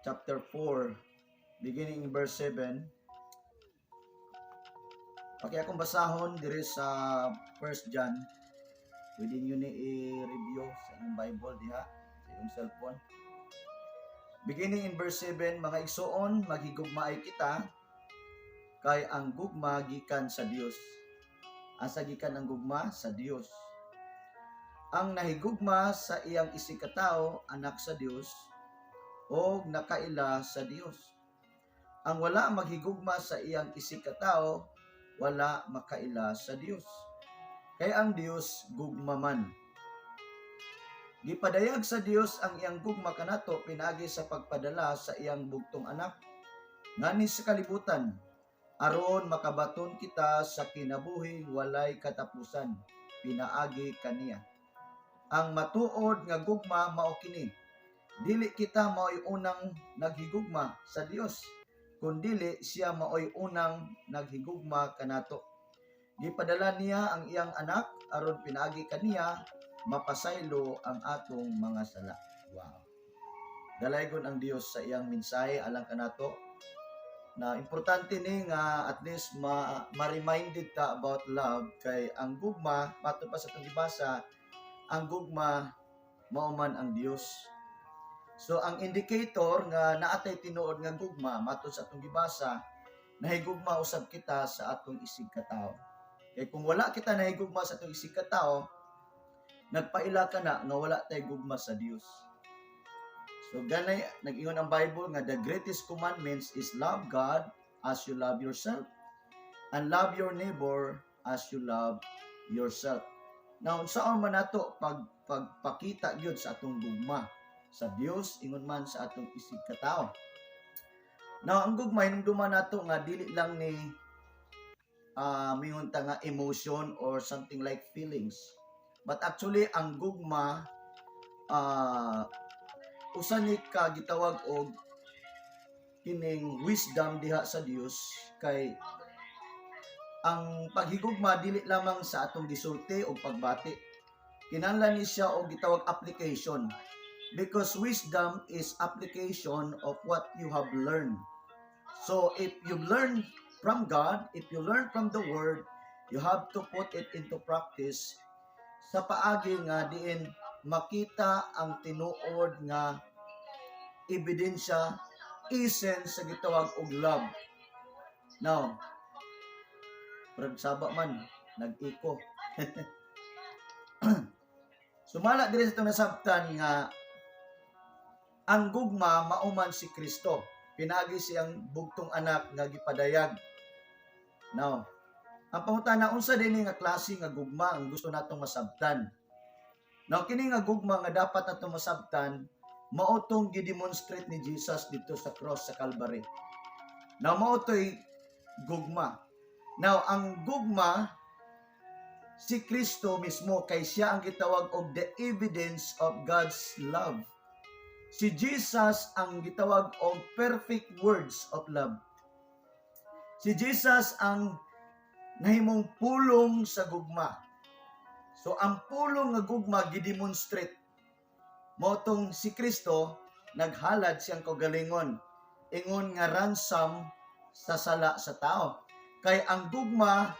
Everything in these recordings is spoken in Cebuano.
chapter 4, beginning in verse 7. Okay, akong basahon diri sa 1 John. Pwede niyo ni i-review sa inyong Bible diha sa inyong cellphone. Beginning in verse 7, "Mga igsuon, maghigugmaay kita kay ang gugma gikan sa Dios." Asa gikan ang gugma? Sa Dios. "Ang nahigugma sa iyang isig katawo, anak sa Dios o nakaila sa Dios. Ang wala maghigugma sa iyang isig katawo, wala makaila sa Dios. Kay ang Dios gugma man. Gipadayag sa Dios ang iyang gugma kanato pinaagi sa pagpadala sa iyang bugtong anak nganhi sa kalibutan aron makabaton kita sa kinabuhing walay katapusan pinaagi kaniya. Ang matuod nga gugma mao kini: dili kita mao'y unang naghigugma sa Dios, kundili siya mao'y unang naghigugma kanato. Gipadala niya ang iyang anak aron pinaagi kaniya mapasaylo ang atong mga sala." Wow. Dalaygon ang Dios sa iyang mensahe alang kanato na importante ni nga at least ma-reminded ta about love, kay ang gugma, matod pa sa atong gibasa, ang gugma mao man ang Dios. So ang indicator nga naatay tinuod nga gugma, matod sa atong gibasa, nahigugma usab kita sa atong isig katawo. Kay kung wala kita nahigugma sa atong isig katawo, nagpaila ka na nga wala tay gugma sa Dios. So ganay nag-ingon ang Bible nga the greatest commandments is love God as you love yourself and love your neighbor as you love yourself. Now, unsaon man nato pagpakita gyud sa atong gugma sa Dios ingon man sa atong isig katawo? Now, ang gugma, hinumduman nato nga dili lang ni mingon ta nga emotion or something like feelings. But actually, ang gugma usa ni ka gitawag og kining wisdom diha sa Dios, kay ang paghigugma dili lamang sa atong gisulti o pagbati. Kinahanglan ni siya og gitawag application, because wisdom is application of what you have learned. So if you learn from God, if you learn from the Word, you have to put it into practice sa paagi nga diin makita ang tinuod nga ebidensya, essence sa gitawag og love. Now, murag saba man, nag-echo. Sumala diri sa itong nasabtan nga ang gugma mao man si Kristo. Pinaagi siyang bugtong anak nga gipadayag. Now, ang pangutana, unsa din nga klase nga gugma ang gusto natong masabtan? Now, kini nga gugma nga dapat natong masabtan, mao tong gidemonstrate ni Jesus dito sa cross sa Calvary. Now, mao to'y gugma. Now, ang gugma si Kristo mismo, kay siya ang gitawag og the evidence of God's love. Si Jesus ang gitawag og perfect words of love. Si Jesus ang nahimong pulong sa gugma. So ang pulong nga gugma gidemonstrate mao tong si Kristo, naghalad siyang kaugalingon ingon nga ransom sa sala sa tao. Kay ang gugma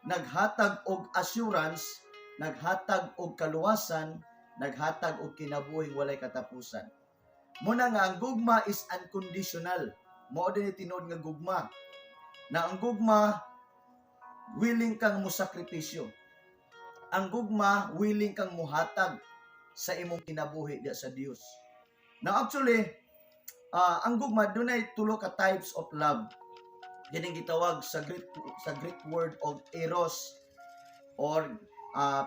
naghatag og assurance, naghatag og kaluwasan, naghatag og kinabuhing walay katapusan. Muna nga ang gugma is unconditional. Mao din tinuod nga gugma. Na ang gugma, willing kang mosakripisyo. Ang gugma, willing kang muhatag sa imong kinabuhi diya sa Dios. Now actually, ang gugma, dunay tulo ka types of love. Kining gitawag sa Greek word of eros or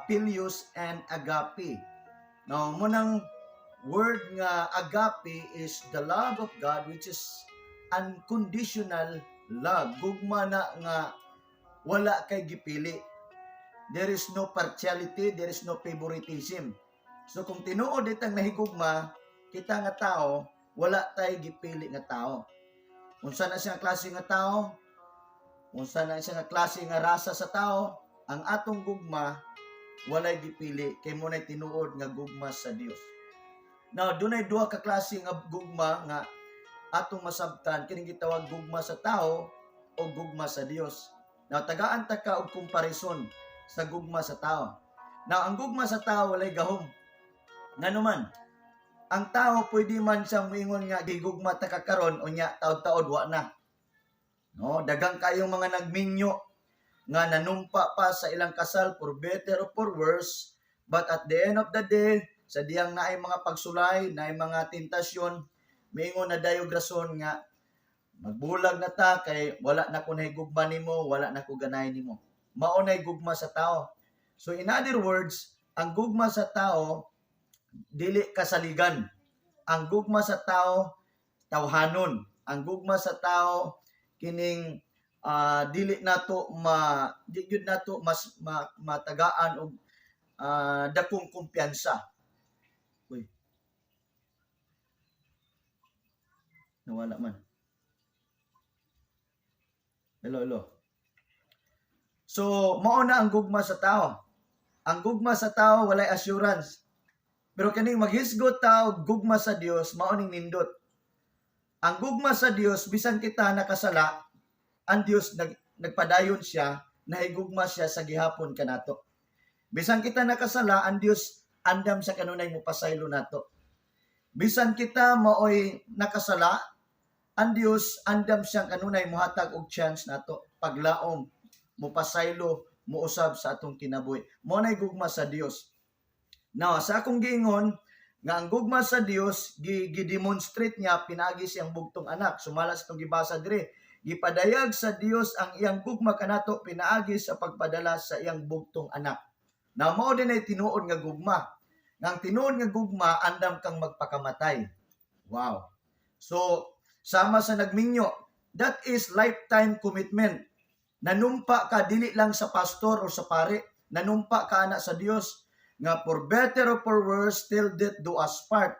philios and agape. Now, munang word nga agape is the love of God, which is unconditional love. Gugma na nga wala kay gipili. There is no partiality, there is no favoritism. So kung tinuod itang nahigugma, kita nga tao, wala tay gipili nga tao. Unsa na siya nga klase nga tao, unsa na siya nga klase nga rasa sa tao, ang atong gugma walay gipili, kay mo nay tinuod nga gugma sa Dios. Now, dunay duha ka klase nga gugma nga atong masabtan kining gitawag gugma sa tao o gugma sa Dios. Now, tagaan ta ka og comparison sa gugma sa tao. Now, ang gugma sa tao walay gahom. Ngano man, ang tao pwede man siyang moingon nga gigugma ta ka karon, unya taod-taod wa na. No, daghang kayong mga nagminyo nga nanumpa pa sa ilang kasal for better or for worse, but at the end of the day, sa diyang naay mga pagsulay, naay mga tentasyon, miingon na dayog rason nga magbulag na ta kay wala na ko nahigugma nimo, wala na ko ganahin nimo. Mao nay gugma sa tao. So in other words, ang gugma sa tao dili kasaligan. Ang gugma sa tao tawhanon. Ang gugma sa tao kining dili nato ma di gyud nato mas matagaan og dakong kumpiyansa. Uy. Nawala man. Hello, hello. So, mao na ang gugma sa tao. Ang gugma sa tao walay assurance. Pero kaning maghisgot ta og gugma sa Dios, mao ning nindot. Ang gugma sa Dios, bisan kita nakasala, ang Dios nagpadayon siya, nahigugma siya sa gihapon kanato. Bisan kita nakasala, ang Dios andam sa kanunay mopasaylo nato. Bisan kita maoy nakasala, ang Dios andam siyang kanunay mohatag og chance nato, paglaom, mopasaylo, mousab sa atong kinabuhi. Mao nay gugma sa Dios. Now, sa akong giingon nga ang gugma sa Dios gi-demonstrate niya pinaagi siyang bugtong anak. Sumala sa itong gibasa dire, gipadayag sa Dios ang iyang gugma kanato pinaagi sa pagpadala sa iyang bugtong anak. Now, mao din ay tinuod nga gugma. Nga ang tinuod nga gugma andam kang magpakamatay. Wow. So, sama sa nagminyo, that is lifetime commitment. Nanumpa ka dili lang sa pastor o sa pare, nanumpa ka ana sa Dios nga for better or for worse, till death do us part.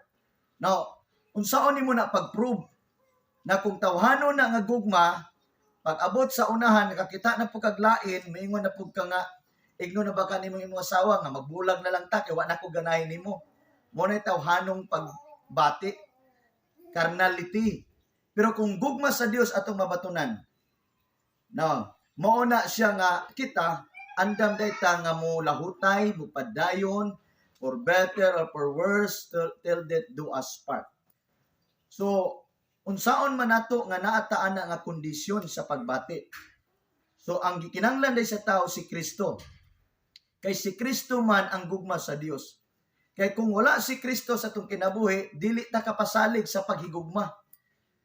Now, unsaon nimo na pag-prove na kung tawhanon na nga gugma, pag abot sa unahan, nakakita na po kag lain, maingon na pud ka nga, igno na ba ka nimo imong asawa nga magbulag na lang ta kay wa na ko ganahin nimo? Mo na tawhanong pagbati, carnality. Pero kung gugma sa Dios atong mabatunan, no, mao na siya nga kita andam dayta nga mo lahutay, mo padayon for better or for worse, till death do us part. So, unsaon man nato nga naataan na nga kondisyon sa pagbati. So, ang gikinahanglan day sa tao si Kristo. Kay si Kristo man ang gugma sa Dios. Kay kung wala si Kristo sa atong kinabuhi, dili ta kapasalig sa paghigugma.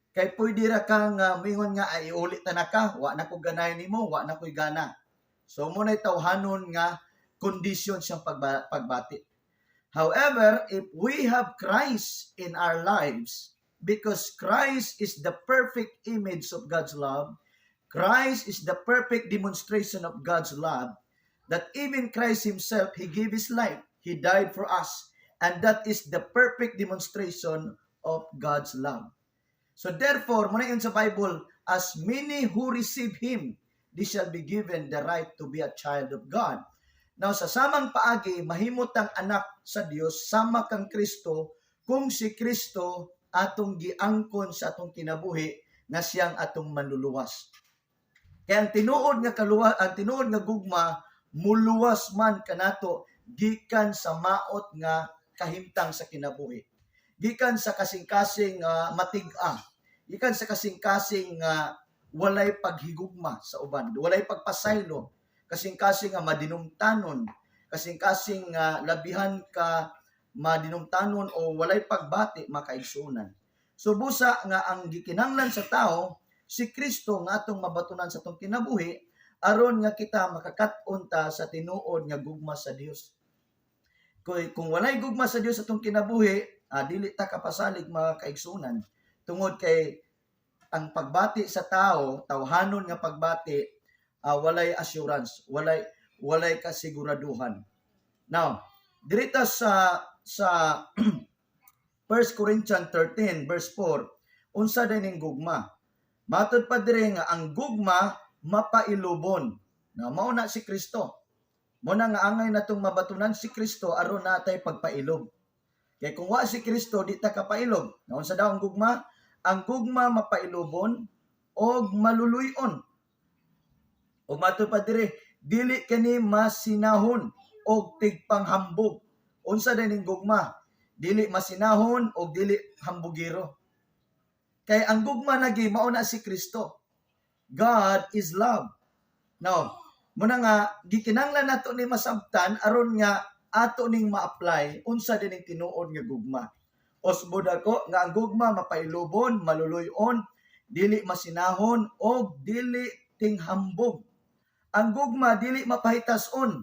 Kay pwede ra kang mingon nga ay ulit ta na ka, wa na ko ganahin nimo, wa na ko'y gana. So mo na tawhanon nga kondisyon siyang pagbati. However, if we have Christ in our lives, because Christ is the perfect image of God's love, Christ is the perfect demonstration of God's love, that even Christ himself, he gave his life, he died for us, and that is the perfect demonstration of God's love. So therefore, muna yun sa Bible, as many who receive Him, they shall be given the right to be a child of God. Now, sa samang paagi, mahimot ang anak sa Dios sama kang Kristo kung si Kristo atong giangkon sa atong kinabuhi nga siyang atong manluluwas. Kaya ang tinuod nga kaluwa, ang tinuod nga gugma muluwas man kanato gikan sa maot nga kahimtang sa kinabuhi. Gikan sa kasing-kasing nga matig-a. Gikan sa kasing-kasing nga walay paghigugma sa uban, walay pagpasaylo, kasing-kasing nga madinumtanon, kasing-kasing nga labihan ka madinumtanon o walay pagbati makaigsuonan. So busa nga ang gikinahanglan sa tao si Kristo nga atong mabatunan sa atong kinabuhi aron nga kita makakat-on ta sa tinuod nga gugma sa Dios. Kung walay gugma sa Dios sa atong kinabuhi, dili ta kapasalig, mga kaigsuonan, tungod kay ang pagbati sa tao, tawhanon nga pagbati, walay assurance, walay kasiguraduhan. Now, dirita sa 1 Corinthians 13 verse 4, unsa din ning gugma? Matod pa dire nga ang gugma mapailubon. Na mao na si Kristo. Mo na nga angay natong mabatunan si Kristo aron natay pagpailob. Kay kung wa si Kristo, di ta kapailob. Naunsa daw ang gugma? Ang gugma mapailubon og maluluy-on. Ug matud pa diri, dili kani masinahon og tigpanghambog. Unsa din ning gugma? Dili masinahon og dili hambugiro. Kay ang gugma lagi mao na si Kristo. God is love. Now, muna nga gikinahanglan nato ni masabtan aron nga ato ning ma-apply unsa din ning tinuod nga gugma. Usbod ako nga ang gugma mapailubon, maluluy-on, dili masinahon og dili tinghambog. Ang gugma dili mapahitas-on.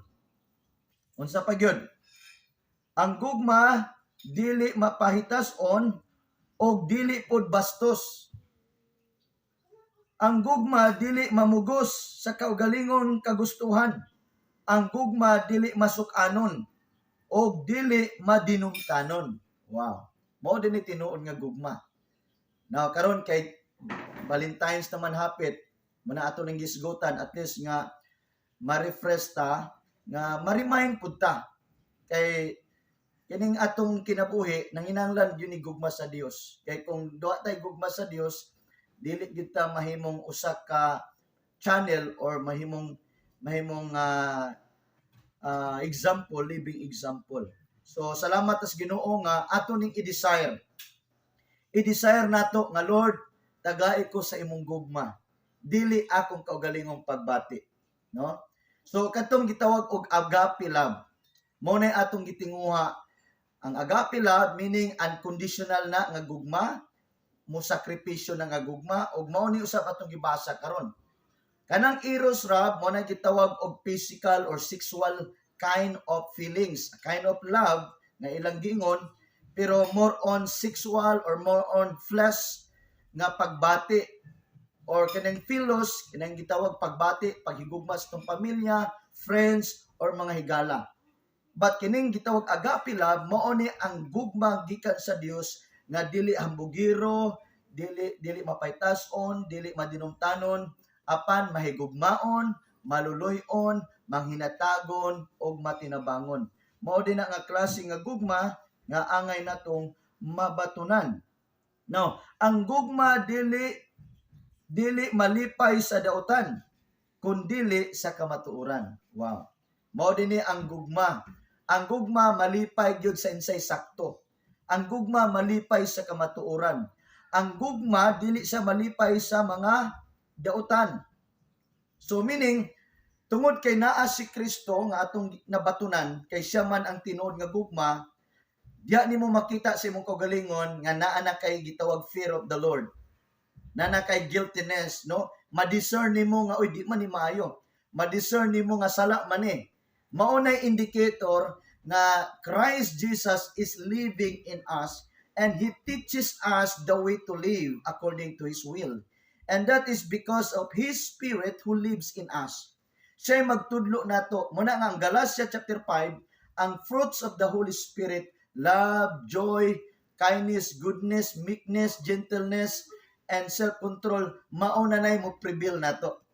Unsa pa gyud? Ang gugma dili mapahitas-on og dili pod bastos. Ang gugma dili mamugos sa kaugalingon kagustuhan. Ang gugma dili masuk-anon og dili madinumtanon. Wow. Mao din ni tinuod nga gugma. Now karon kay Valentine's naman hapit, muna ato ning gisgutan at least nga ma-refresh ta, nga ma-remind pud ta kay kining atong kinabuhi nanginahanglan gyud ni gugma sa Dios. Kay kung duha tay gugma sa Dios, dili gyud ta mahimong usa ka channel or mahimong example, living example. So salamat sa Ginoo nga ato ning i-desire. I-desire nato nga, "Lord, tagai ko sa imong gugma. Dili akong kaugalingong pagbati." No? So katong gitawag og agape love. Mao na atong gitinguha ang agape love, meaning unconditional na nga gugma, mo sakripisyo na nga gugma, ug mao ni usab atong gibasa karon. Kanang eros love, mao na gitawag og physical or sexual kind of feelings, a kind of love nga ilang giingon, pero more on sexual or more on flesh nga pagbati or kanang philos, kanang gitawag pagbati, paghigugma sa itong pamilya, friends or mga higala. But kining gitawag agape love, mao ni ang gugma gikan sa Dios nga dili hambugiro, dili mapaytas-on, dili madinumtanon, apan mahigugmaon, maluluy-on, manghinatagon ug matinabangon. Mao din na nga klase nga gugma nga angay natong mabatunan. Now, ang gugma dili malipay sa dautan, kun dili sa kamatuoran. Wow. Mao din ni ang gugma. Ang gugma malipay gyud sa insay sakto. Ang gugma malipay sa kamatuoran. Ang gugma dili sa malipay sa mga dautan. So meaning, tungod kay naa si Kristo nga atong nabatunan, kay siya man ang tinuod nga gugma, diya nimo makita sa imong kaugalingon nga naa na kay gitawag fear of the Lord. Naa na kay guiltiness, no? Ma-discern nimo nga, "Oy, di man ni maayo." Ma-discern nimo nga sala man ni. Mao na indicator nga Christ Jesus is living in us and He teaches us the way to live according to His will. And that is because of His Spirit who lives in us. Siya magtudlo nato. Muna nga ang Galatia chapter 5, ang fruits of the Holy Spirit, love, joy, kindness, goodness, meekness, gentleness, and self-control, mao na nay mo prevail nato.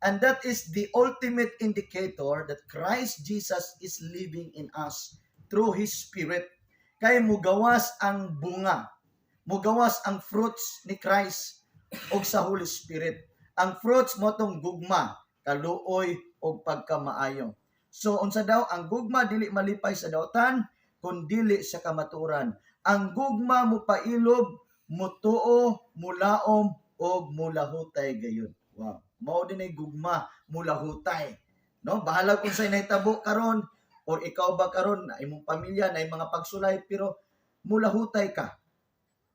And that is the ultimate indicator that Christ Jesus is living in us through His Spirit. Kay mugawas ang bunga, mugawas ang fruits ni Christ og sa Holy Spirit. Ang fruits mao tong gugma, kaluoy og pagkamaayo. So unsa daw ang gugma? Dili malipay sa dautan kun dili sa kamatuoran. Ang gugma mopailob, mutuo, mulaom og mulahutay gayon. Wow. Mao din ay gugma, mulahutay. No? Bahala kung unsay nahitabo karon or ikaw ba karon na imong pamilya na mga pagsulay, pero mulahutay ka.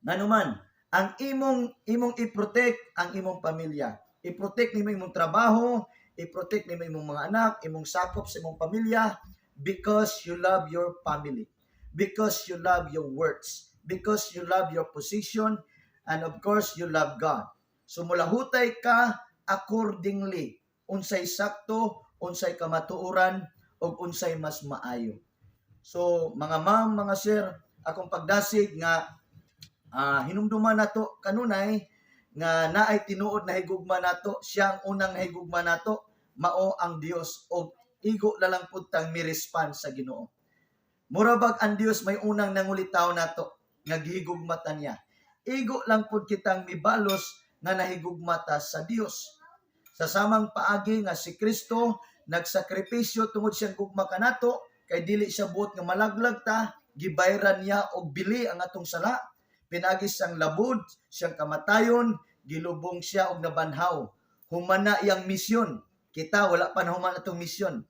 Nganuman, ang imong i-protect ang imong pamilya. I-protect nimo imong trabaho, i-protect nimo imong mga anak, imong sakop sa imong pamilya because you love your family. Because you love your words, because you love your position, and of course you love God. So mulahutay ka accordingly unsay sakto, unsay kamatuoran ug unsay mas maayo. So mga ma'am, mga sir, akong pagdasig nga hinumduman nato kanunay nga naay tinuod na higugma nato, siya ang unang nahigugma nato, mao ang Dios, og igo na lang pud tang mi-respond sa Ginoo. Mura bag ang Dios may unang nangulitaw nato nga gihigugma ta niya. Igo lang pud kitang mibalos nga nahigugma ta sa Dios. Sa samang paagi nga si Kristo nagsakripisyo tungod siyang gugma kanato, kay dili siya buot nga malaglag ta, gibayran niya og bili ang atong sala pinaagi siyang labud, siyang kamatayon, gilubong siya og nabanhaw. Human na iyang misyon. Kita, wala pa nahuman atong misyon.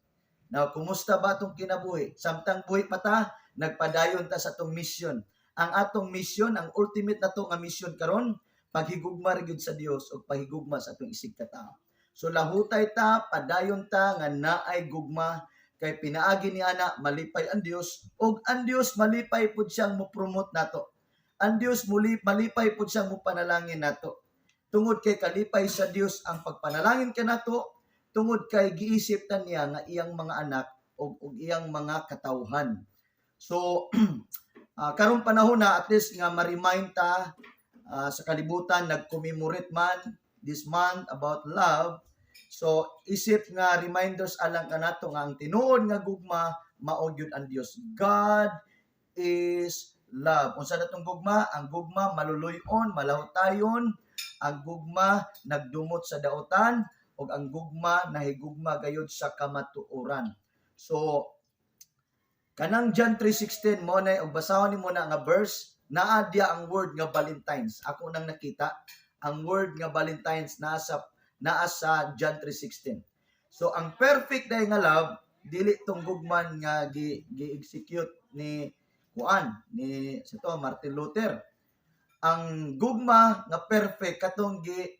Now, kumusta ba atong kinabuhi? Samtang buhi pa ta, nagpadayon ta sa atong misyon. Ang atong misyon, ang ultimate nato nga misyon karon, paghigugma ra gyud sa Dios ug paghigugma sa atong isig katao. So lahutay ta, padayon ta nga naay gugma kay pinaagi ni ana malipay ang Dios ug ang Dios malipay pud siyang mo-promote nato. Ang Dios muli malipay pud siyang mopanalangin nato. Tungod kay kalipay sa Dios ang pagpanalangin kanato, tungod kay giisip ta niya nga iyang mga anak ug iyang mga katawhan. So karong panahon na, at least nga ma-remind ta sa kalibutan nag-commemorate man this month about love. So isip nga reminders alang kanato nga ang tinuod nga gugma mao gyud ang Dios. God is love. Unsa na tong gugma? Ang gugma maluluy-on, malahutayon, ang gugma nagdumot sa daotan ug ang gugma nahigugma gayud sa kamatuoran. So kanang John 3:16 mo na, og basahon nimo na nga verse, naa diya ang word nga Valentines. Ako nang nakita ang word nga Valentines naa sa John 3:16. So ang perfect day nga love, dili tong gugman nga gi, gi-execute ni kuan ni sa to Martin Luther. Ang gugma nga perfect, katong gi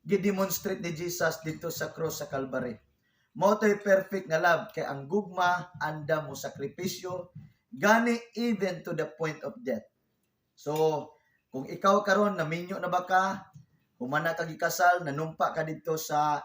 gi-demonstrate ni Jesus dito sa cross sa Calvary. Mao to'y perfect nga love kay ang gugma andam mo sakripisyo gani, even to the point of death. So, kung ikaw karon naminyo na ba ka, human na ka gikasal, nanumpa ka dito sa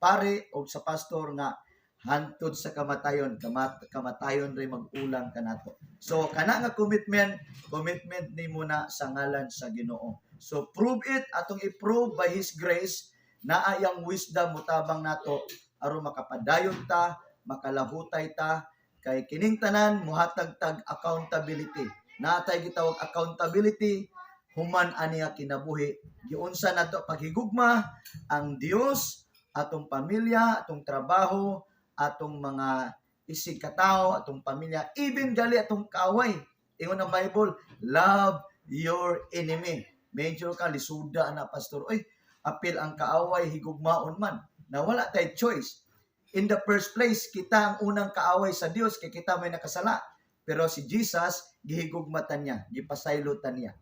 pare o sa pastor nga hantod sa kamatayon, kamatayon ray mag-ulang kanato. So kana nga commitment, commitment nimo na sa ngalan sa Ginoo. So prove it, atong i-prove by His grace, naa yang wisdom mutabang nato aron makapadayon ta, makalahutay ta, kay kining tanan muhatag tag accountability. Naa tay gitawag accountability human ani nga kinabuhi. Giunsa nato paghigugma ang Dios, atong pamilya, atong trabaho, atong mga isig katao, atong pamilya, even gali atong kaaway. Ingon ang Bible, "Love your enemy." Medyo ka lisuda na, pastor. Oy, apil ang kaaway higugmaon man. Na wala tay choice. In the first place, kita ang unang kaaway sa Dios kay kita may nakasala. Pero si Jesus, gihigugmatan niya, gipasaylotan niya.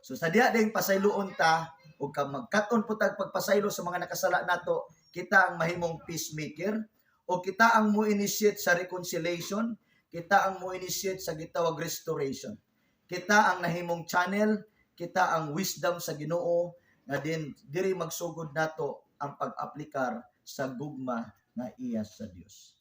So sa diha ding pasayloon ta ug ka magkat-on po tag pagpasaylo sa mga nakasala nato, kita ang mahimong peacemaker o kita ang mo initiate sa reconciliation, kita ang mo initiate sa gitawag restoration. Kita ang nahimong channel, kita ang wisdom sa Ginoo nga din diri magsugod nato ang pag-aplikar sa gugma nga iya sa Dios.